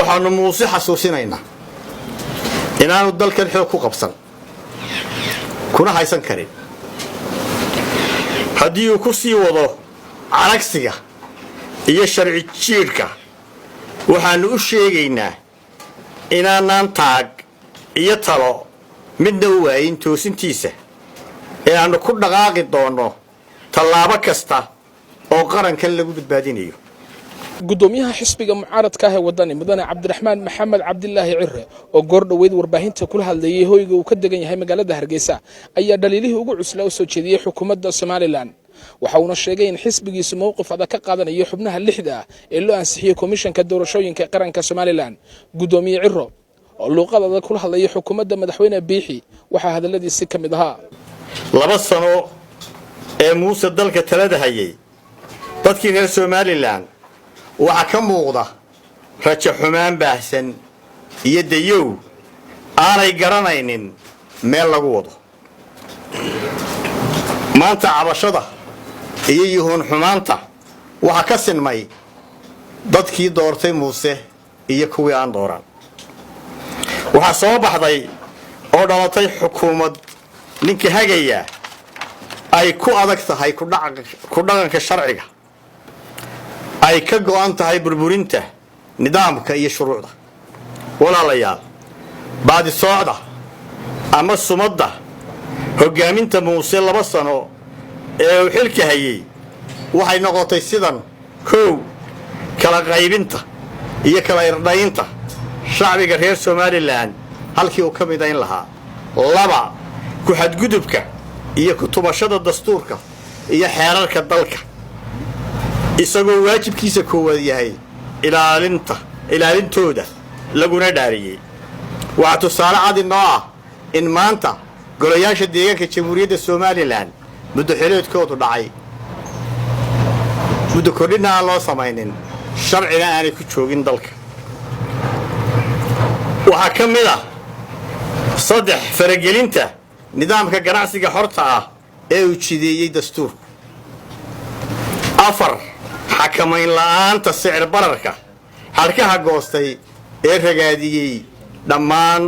Waxaannu Muuse xasuusinaynaa inaanu dalkan xoog ku qabsan kuna haysan karin. Haddii uu ku sii wado caragsiga iyo sharci jiidhka, waxaannu u sheegaynaa inaanaan taag iyo talo midna u waayin toosintiisa ee aannu ku dhaqaaqi doonno tallaabo kasta oo qarankan lagu badbaadinayo. Gudoomiyaha xisbiga mucaaradka ah ee Wadani, mudane Cabdiraxmaan Maxamed Cabdilaahi Cire, oo goor dhoweyd warbaahinta kula hadlayay hoyga uu ka degan yahay magaalada Hargeysa, ayaa dhaliilihii ugu cuslaa u soo jeediyey xukuumadda Somaliland. Waxa uuna sheegay in xisbigiisu mowqif adag ka qaadanayo xubnaha lixda ah ee loo ansixiyey Komishanka Doorashooyinka Qaranka Somaliland. Gudoomiye Ciro oo luuqad adag kula hadlayay xukuumadda Madaxweyne Biixi, waxaa hadalladiisi ka mid ahaa: 2 sano ee Muuse dalka talada hayay, dadkii reer Somaliland waxaa ka muuqda rajo xumaan baahsan iyo dayow aanay garanaynin meel lagu wado. Maanta cabashada iyo yuhuun xumaanta waxaa ka sinmay dadkii doortay Muuse iyo kuwii aan dooran. Waxaa soo baxday oo dhalatay xukuumad ninka hagaya ay ku adag tahay ku dhaqanka sharciga, ay ka go'an tahay burburinta nidaamka iyo shuruucda. Walaalayaal, baadisoocda ama sumadda hoggaaminta Muuse 2 sano ee uu xilka hayay waxay noqotay sidan: 1, kala qaybinta iyo kala irdhaynta shacbiga reer Somaliland halkii uu ka midayn lahaa; 2, ku xadgudubka iyo ku-tumashada dastuurka iyo xeerarka dalka, isagoo waajibkiisa koowaad yahay ilaalinta ilaalintooda laguna dhaariyey. Waxaa tusaale cad inoo ah in maanta golayaasha deegaanka Jamhuuriyadda Somaliland muddo xileedkoodu dhacay, muddo kordhina aan loo samaynin, sharcina aanay ku joogin dalka. Waxaa ka mid ah, 3, faragelinta nidaamka ganacsiga xorta ah ee uu jideeyey dastuurku; 4, xakamayn la'aanta sicir bararka xadhkaha goostay ee ragaadiyey dhammaan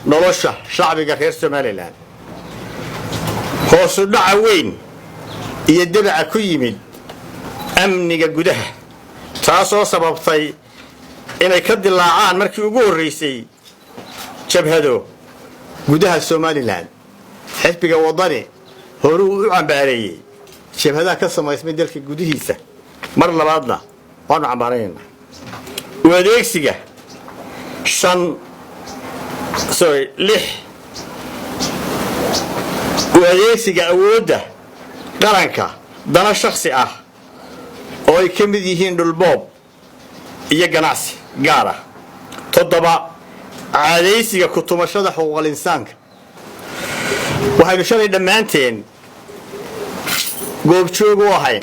nolosha shacbiga reer Somaliland; hoosu dhaca weyn iyo debaca ku yimid amniga gudaha, taasoo sababtay inay ka dilaacaan markii ugu horraysay jabhado gudaha Somaliland. Xisbiga Waddani horuu u cambaareeyey jabhadaha ka samaysmay dalka gudihiisa, mar labaadna waanu cambaaraynaynaa. U adeegsiga shan, sorry, 6, u adeegsiga awoodda qaranka dana shakhsi ah oo ay ka mid yihiin dhulboob iyo ganacsi gaar ah; 7, caadaysiga ku-tumashada xuquuqal insaanka. Waxaynu shalay dhammaanteen goobjoog u ahayn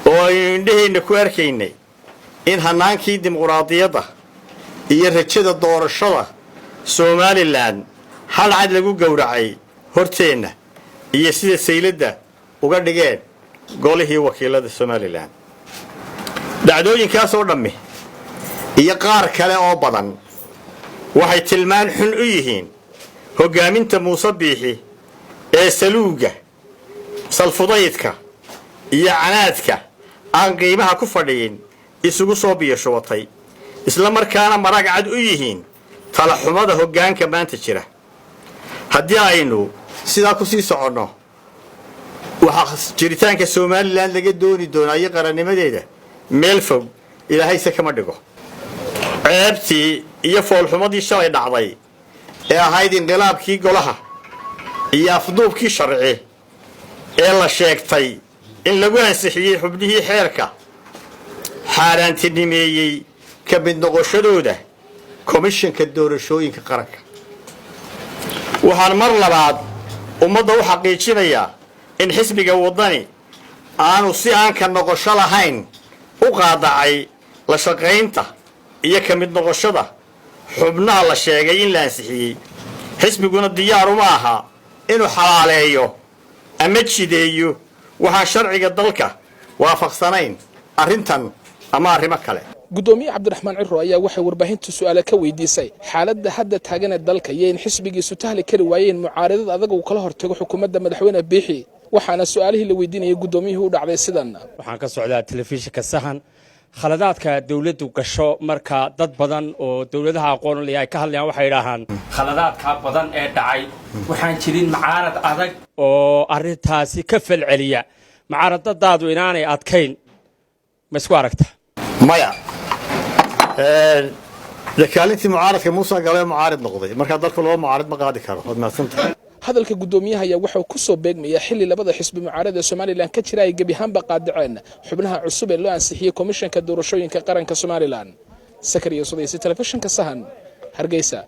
oo aynu indhaheenna ku arkaynay in hannaankii dimuquraadiyadda iyo rajada doorashada Somaliland hal cad lagu gowracay horteenna iyo sida sayladda uga dhigeen golihii wakiilada Somaliland. Dhacdooyinkaas oo dhammi iyo qaar kale oo badan waxay tilmaan xun u yihiin hoggaaminta Muuse Biixi ee saluugga, salfudaydka iyo canaadka aan qiimaha ku fadhiyin isugu soo biyashubatay, isla markaana marag cad u yihiin talaxumada hoggaanka maanta jira. Haddii aynu sidaa ku sii soconno, waxaa jiritaanka Somaliland laga dooni doonaa iyo qarannimadeeda meel fog, Ilaahayse kama dhigo. Ceebtii iyo foolxumadii shalay dhacday ee ahayd inqilaabkii golaha iyo afduubkii sharci ee la sheegtay in lagu ansixiyey xubnihii xeerka xaaraantinimeeyey ka mid noqoshadooda Komishanka Doorashooyinka Qaranka, waxaan mar labaad ummadda u xaqiijinayaa in xisbiga Waddani aanu si aan ka noqosho lahayn u qaadacay la shaqaynta iyo ka mid noqoshada xubnaha la sheegay in la ansixiyey. Xisbiguna diyaar uma aha inuu xalaaleeyo ama jideeyo waxaan sharciga dalka waafaqsanayn, arrintan ama arrimo kale. Guddoomiye Cabdiraxmaan Ciro ayaa waxay warbaahintu su'aale ka weydiisay xaaladda hadda taagan ee dalka iyo in xisbigiisu tahli kari waayeen mucaaradad adag uu kala hortago xukuumadda Madaxweyne Biixi, waxaana su'aalihii la weydiinayay guddoomiyuhu u dhacday sidan. Waxaan ka socdaa telefishinka Sahan. Khaladaadka dawladdu gasho, marka dad badan oo dowladaha aqoon leh ay ka hadlayaan, waxay idhaahaan khaladaadka badan ee dhacay waxaan jirin mucaarad adag oo arrintaasi ka falceliya. Mucaaradadaadu inaanay adkayn ma isku aragta? Maya, dee kaalintii mucaaradka Muusa gale, mucaarid noqday. Markaa dalku laba mucaarid ma qaadi karo. Waad mahadsantahay. Hadalka guddoomiyaha ayaa waxauu ku soo beegmaya xilli labada xisbi mucaarada ee Somalilan ka jira ay gebi ahaanba qaadaceen xubnaha cusub ee loo ansixiyey Komishanka Doorashooyinka Qaranka Somalilan. Sakariya Sudaysi, Telefishinka Sahan, Hargeysa.